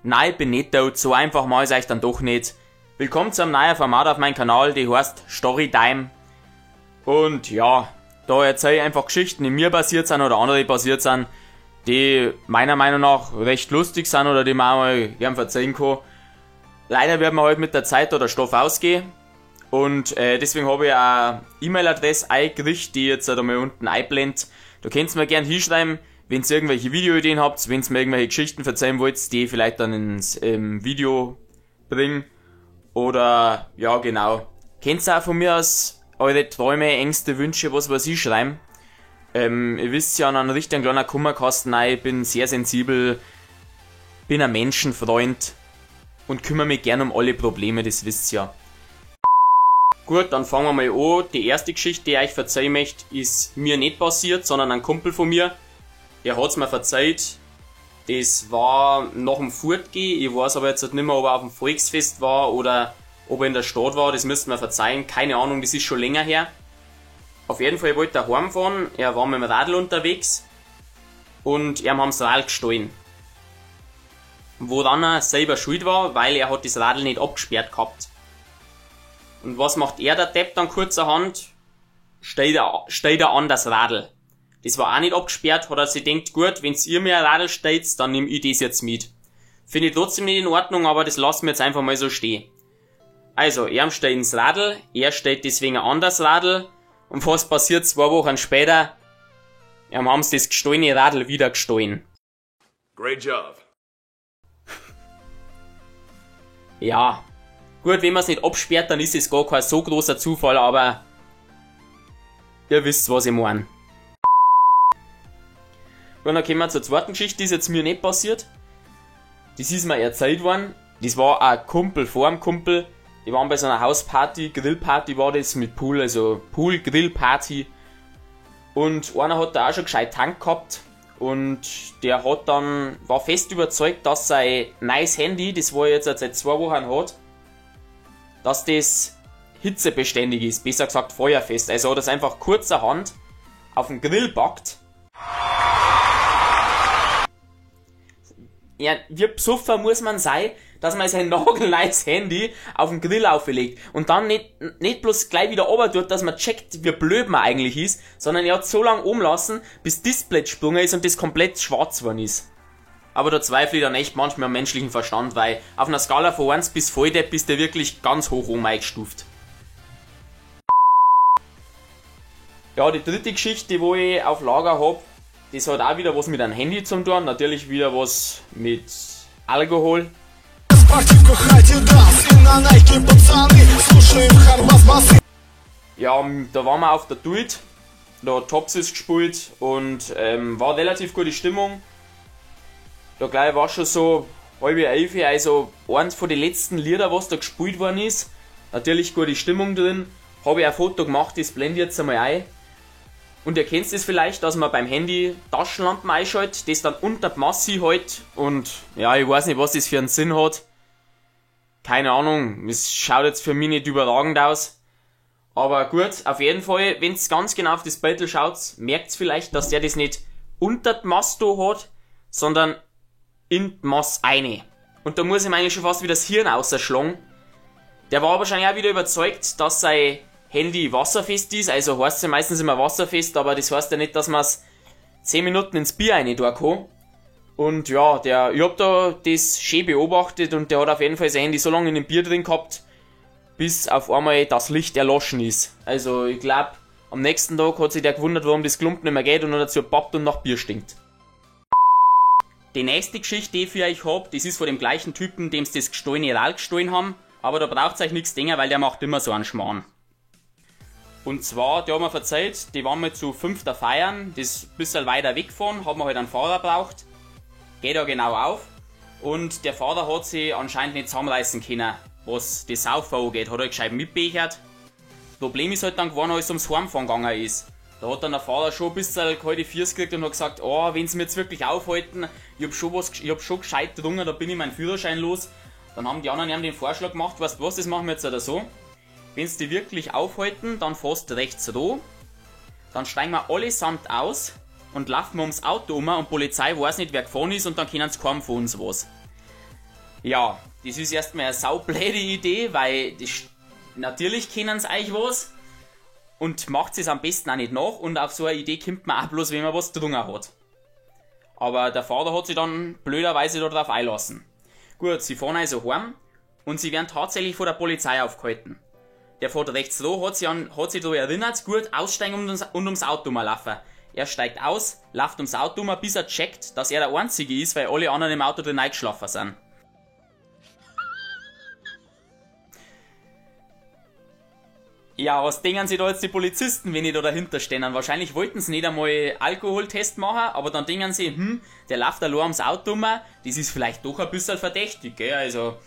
Nein, ich bin nicht tot, so einfach mach ich's euch dann doch nicht. Willkommen zu einem neuen Format auf meinem Kanal, die heißt Storytime. Und ja, da erzähle ich einfach Geschichten, die mir passiert sind oder andere passiert sind, die meiner Meinung nach recht lustig sind oder die man auch mal gern verzeihen kann. Leider wird mir halt mit der Zeit da der Stoff ausgehen. Und deswegen habe ich eine E-Mail-Adresse eingerichtet, die ich jetzt da mal unten einblende. Da könnt ihr mir gern hinschreiben, wenn ihr irgendwelche Videoideen habt, wenn ihr mir irgendwelche Geschichten verzeihen wollt, die ich vielleicht dann ins Video bringen. Oder, ja genau. Könnt ihr auch von mir aus eure Träume, Ängste, Wünsche, was weiß ich, schreiben. Ihr wisst ja, an einem richtigen kleinen Kummerkasten, nein, ich bin sehr sensibel, bin ein Menschenfreund und kümmere mich gern um alle Probleme, das wisst ihr ja. Gut, dann fangen wir mal an. Die erste Geschichte, die ich euch verzeihen möchte, ist mir nicht passiert, sondern ein Kumpel von mir. Der hat's mir verzeiht. Das war nach dem Fortgehen. Ich weiß aber jetzt nicht mehr, ob er auf dem Volksfest war oder ob er in der Stadt war. Das müsst ihr mir verzeihen. Keine Ahnung, das ist schon länger her. Auf jeden Fall wollte er heimfahren. Er war mit dem Radl unterwegs und ihm haben's Radl gestohlen. Woran er selber schuld war, weil er hat das Radl nicht abgesperrt gehabt. Und was macht er, der Depp, dann kurzerhand? Stellt er an das Radl. Das war auch nicht abgesperrt, hat er sich gedacht, gut, wenn's ihr mir ein Radl stellt, dann nehm ich das jetzt mit. Finde ich trotzdem nicht in Ordnung, aber das lassen wir jetzt einfach mal so stehen. Also, er stellt ins Radl, er stellt deswegen ein anderes Radl. Und was passiert 2 Wochen später? Ihm haben's das gestohlene Radl wieder gestohlen. Great job. Ja. Gut, wenn man's nicht absperrt, dann ist es gar kein so großer Zufall, aber ihr wisst, was ich mein. Gut, dann kommen wir zur zweiten Geschichte, die ist jetzt mir nicht passiert. Das ist mir erzählt worden. Das war ein Kumpel vor dem Kumpel. Die waren bei so einer Hausparty, Grillparty war das mit Pool, also Pool-Grillparty. Und einer hat da auch schon gescheit Tank gehabt. Und der war fest überzeugt, dass sein neues Handy, das wo er jetzt seit 2 Wochen hat, dass das hitzebeständig ist, besser gesagt feuerfest. Also hat er es einfach kurzerhand auf den Grill packt. Ja, wie besoffen muss man sein, dass man sein nagelneues Handy auf den Grill auflegt und dann nicht bloß gleich wieder runter tut, dass man checkt, wie blöd man eigentlich ist, sondern er hat so lange oben lassen, bis das Display gesprungen ist und das komplett schwarz geworden ist. Aber da zweifle ich dann echt manchmal am menschlichen Verstand, weil auf einer Skala von 1 bis Volldepp bist du wirklich ganz hoch oben eingestuft. Ja, die dritte Geschichte, die wo ich auf Lager hab, das hat auch wieder was mit einem Handy zu tun, natürlich wieder was mit Alkohol. Ja, da waren wir auf der Duit, da hat Topsis gespielt und war relativ gute Stimmung. Da gleich war schon so 10:30, also eins von den letzten Lieder, was da gespielt worden ist. Natürlich gute Stimmung drin. Hab ich ein Foto gemacht, das blende ich jetzt einmal ein. Und ihr kennt es vielleicht, dass man beim Handy Taschenlampen einschaltet, das dann unter die Masse hält. Und ja, ich weiß nicht, was das für einen Sinn hat. Keine Ahnung, es schaut jetzt für mich nicht überragend aus. Aber gut, auf jeden Fall, wenn's ganz genau auf das Bild schaut, merkt's vielleicht, dass der das nicht unter die Masse da hat, sondern in die Masse eine. Und da muss ich mir eigentlich schon fast wieder das Hirn ausschlagen. Der war wahrscheinlich auch wieder überzeugt, dass sein Handy wasserfest ist, also heißt es ja meistens immer wasserfest, aber das heißt ja nicht, dass man's 10 Minuten ins Bier rein tun kann. Und ja, ich hab da das schön beobachtet und der hat auf jeden Fall sein Handy so lange in dem Bier drin gehabt, bis auf einmal das Licht erloschen ist. Also ich glaub, am nächsten Tag hat sich der gewundert, warum das Klumpen nicht mehr geht und dann dazu pappt und nach Bier stinkt. Die nächste Geschichte, die ich für euch hab, das ist von dem gleichen Typen, dem's das gestohlene Radl gestohlen haben, aber da braucht's euch nichts denken, weil der macht immer so einen Schmarrn. Und zwar, der hat mir verzeiht, die waren mal zu 5 da feiern, das ein bisschen weiter wegfahren, hat man halt einen Fahrer braucht. Geht ja genau auf. Und der Fahrer hat sich anscheinend nicht zusammenreißen können, was die Saufe angeht, hat er gescheit mitbechert. Problem ist halt dann geworden, als es ums Heimfahren gegangen ist. Da hat dann der Fahrer schon ein bisschen kalte Füße gekriegt und hat gesagt, oh, wenn sie mir jetzt wirklich aufhalten, ich hab schon was, ich hab schon gescheit getrunken, da bin ich meinen Führerschein los. Dann haben die anderen ihm den Vorschlag gemacht, weißt du was, das machen wir jetzt oder so. Wenn sie die wirklich aufhalten, dann fährst du rechts ran, dann steigen wir allesamt aus und laufen wir ums Auto um und Polizei weiß nicht, wer gefahren ist und dann können sie kaum von uns was. Ja, das ist erstmal eine saublöde Idee, weil das, natürlich kennen sie euch was und macht es am besten auch nicht nach und auf so eine Idee kommt man auch bloß, wenn man was drunter hat. Aber der Vater hat sich dann blöderweise darauf einlassen. Gut, sie fahren also heim und sie werden tatsächlich von der Polizei aufgehalten. Der fährt rechts da, hat sich da erinnert, gut, aussteigen und ums Auto mal laufen. Er steigt aus, läuft ums Auto mal, bis er checkt, dass er der Einzige ist, weil alle anderen im Auto drin eingeschlafen sind. Ja, was denken sich da jetzt die Polizisten, wenn ich da dahinter stehe? Wahrscheinlich wollten sie nicht einmal Alkoholtest machen, aber dann denken sie, der läuft allein ums Auto rum, das ist vielleicht doch ein bisschen verdächtig, gell? Also,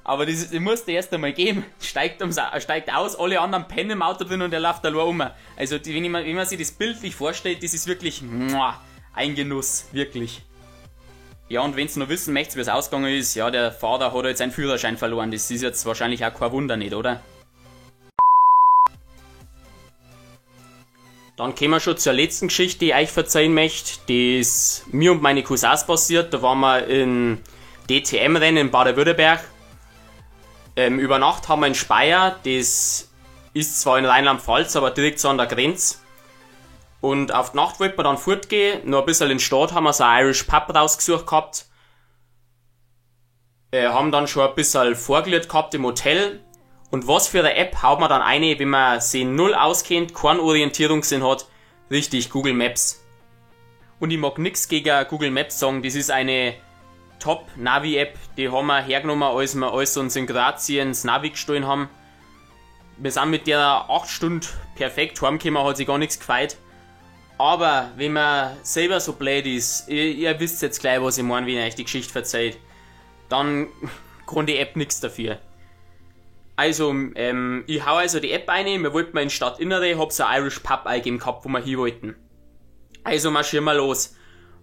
aber das musst du erst einmal geben. Steigt aus, alle anderen pennen im Auto drin und der läuft allein rum. Also, wenn man sich das bildlich vorstellt, das ist wirklich ein Genuss, wirklich. Ja, und wenn's noch wissen möchtest, wie es ausgegangen ist, ja, der Vater hat jetzt seinen Führerschein verloren. Das ist jetzt wahrscheinlich auch kein Wunder nicht, oder? Dann kommen wir schon zur letzten Geschichte, die ich euch verzeihen möchte. Die ist mir und meine Cousins passiert. Da waren wir in DTM-Rennen in Baden-Württemberg. Über Nacht haben wir in Speyer, das ist zwar in Rheinland-Pfalz, aber direkt so an der Grenze. Und auf die Nacht wollten wir dann fortgehen, noch ein bisschen in Stadt haben wir so ein Irish Pub rausgesucht gehabt. Haben dann schon ein bisschen vorgelehrt gehabt im Hotel. Und was für eine App haut man dann eine, wenn man sich null auskennt, keinen Orientierungssinn hat? Richtig, Google Maps. Und ich mag nix gegen Google Maps sagen, das ist eine Top-Navi-App, die haben wir hergenommen, als wir alles uns in Kroatien das Navi gestohlen haben. Wir sind mit der 8 Stunden perfekt heimgekommen, hat sich gar nichts gefeit. Aber wenn man selber so blöd ist, ihr wisst jetzt gleich, was ich meine, wenn ich euch die Geschichte verzeiht, dann kann die App nichts dafür. Also, ich hau also die App rein, wir wollten mal in Stadtinnere, hab so ein Irish Pub eingegeben gehabt, wo wir hin wollten. Also marschieren wir los.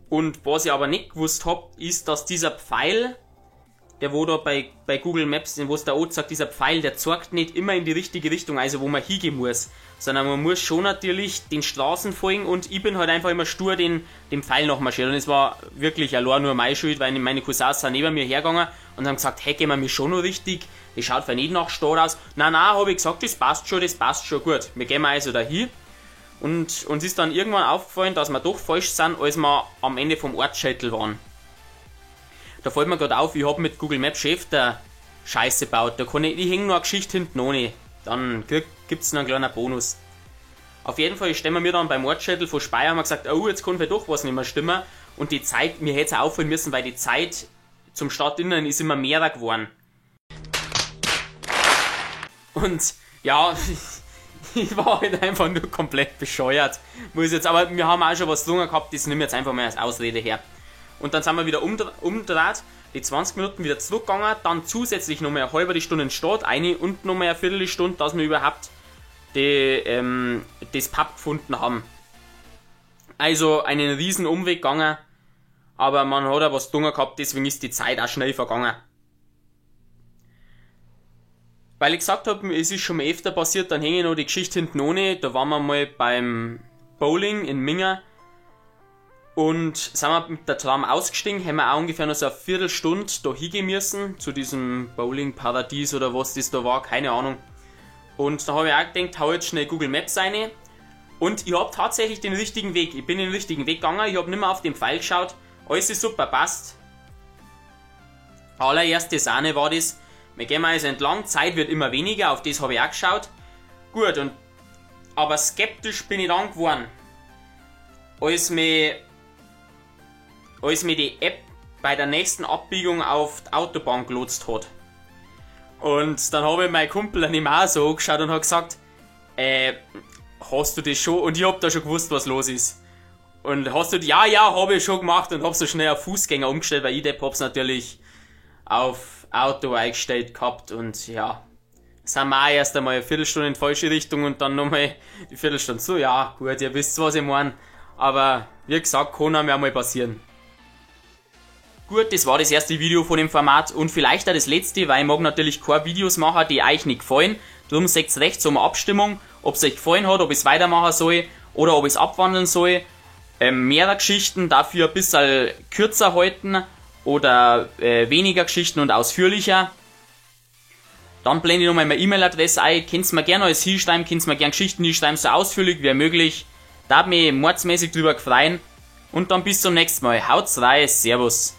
Und was ich aber nicht gewusst hab, ist, dass dieser Pfeil, der wo da bei Google Maps, wo es da anzeigt, dieser Pfeil, der zeigt nicht immer in die richtige Richtung, also wo man hingehen muss, sondern man muss schon natürlich den Straßen folgen und ich bin halt einfach immer stur den Pfeil nachmarschiert und es war wirklich allein nur meine Schuld, weil meine Cousins sind neben mir hergegangen und haben gesagt, hey, gehen wir mich schon noch richtig, das schaut für nicht nach Stadt aus. Nein, nein, hab ich gesagt, das passt schon gut. Wir gehen also da hin. Und uns ist dann irgendwann aufgefallen, dass wir doch falsch sind, als wir am Ende vom Ortsschädel waren. Da fällt mir gerade auf, ich hab mit Google Maps Chef der Scheiße gebaut. Da kann ich hänge noch eine Geschichte hinten ohne. Dann gibt's noch einen kleinen Bonus. Auf jeden Fall stehen wir dann beim Ortsschädel von Speyer und haben gesagt, oh, jetzt kann vielleicht doch was nicht mehr stimmen. Und die Zeit, mir hätte es auffallen müssen, weil die Zeit zum Stadtinneren ist immer mehr geworden. Und ja, ich war halt einfach nur komplett bescheuert. Muss jetzt, aber wir haben auch schon was drunter gehabt, das nehmen wir jetzt einfach mal als Ausrede her. Und dann sind wir wieder umgedreht, die 20 Minuten wieder zurückgegangen, dann zusätzlich nochmal eine halbe Stunde in die Stadt, eine und nochmal eine Viertelstunde, dass wir überhaupt das Pub gefunden haben. Also einen riesen Umweg gegangen, aber man hat auch was drunter gehabt, deswegen ist die Zeit auch schnell vergangen. Weil ich gesagt habe, es ist schon mal öfter passiert, dann hänge ich noch die Geschichte hinten ohne. Da waren wir mal beim Bowling in Minga und sind wir mit der Tram ausgestiegen, haben wir auch ungefähr noch so eine Viertelstunde da hingehen müssen, zu diesem Bowling-Paradies oder was das da war, keine Ahnung. Und da habe ich auch gedacht, hau jetzt schnell Google Maps rein. Und ich hab tatsächlich den richtigen Weg, ich bin den richtigen Weg gegangen, ich hab nicht mehr auf den Pfeil geschaut, alles ist super, passt. Allererste Sahne war das. Wir gehen also entlang, Zeit wird immer weniger, auf das habe ich auch geschaut. Gut, aber skeptisch bin ich dann geworden, als mir die App bei der nächsten Abbiegung auf die Autobahn gelotst hat. Und dann habe ich meinen Kumpel dann immer auch so angeschaut und hat gesagt, hast du das schon? Und ich hab da schon gewusst, was los ist. Und hast du, ja, habe ich schon gemacht und hab so schnell auf Fußgänger umgestellt, weil ich der hab's natürlich auf Auto eingestellt gehabt und ja, sind wir auch erst einmal eine Viertelstunde in die falsche Richtung und dann nochmal die Viertelstunde so, ja, gut, ihr wisst, was ich meine, aber wie gesagt, kann einem ja mal passieren. Gut, das war das erste Video von dem Format und vielleicht auch das letzte, weil ich mag natürlich keine Videos machen, die euch nicht gefallen. Darum seht rechts um eine Abstimmung, ob es euch gefallen hat, ob ich es weitermachen soll oder ob ich es abwandeln soll. Mehrere Geschichten, dafür ein bisschen kürzer halten. Oder weniger Geschichten und ausführlicher. Dann blende ich nochmal meine E-Mail-Adresse ein. Könnt's mir gerne alles hinschreiben, könnt's mir gerne Geschichten hinschreiben, so ausführlich wie möglich. Da mich mordsmäßig drüber gefreien. Und dann bis zum nächsten Mal. Haut's rein, Servus.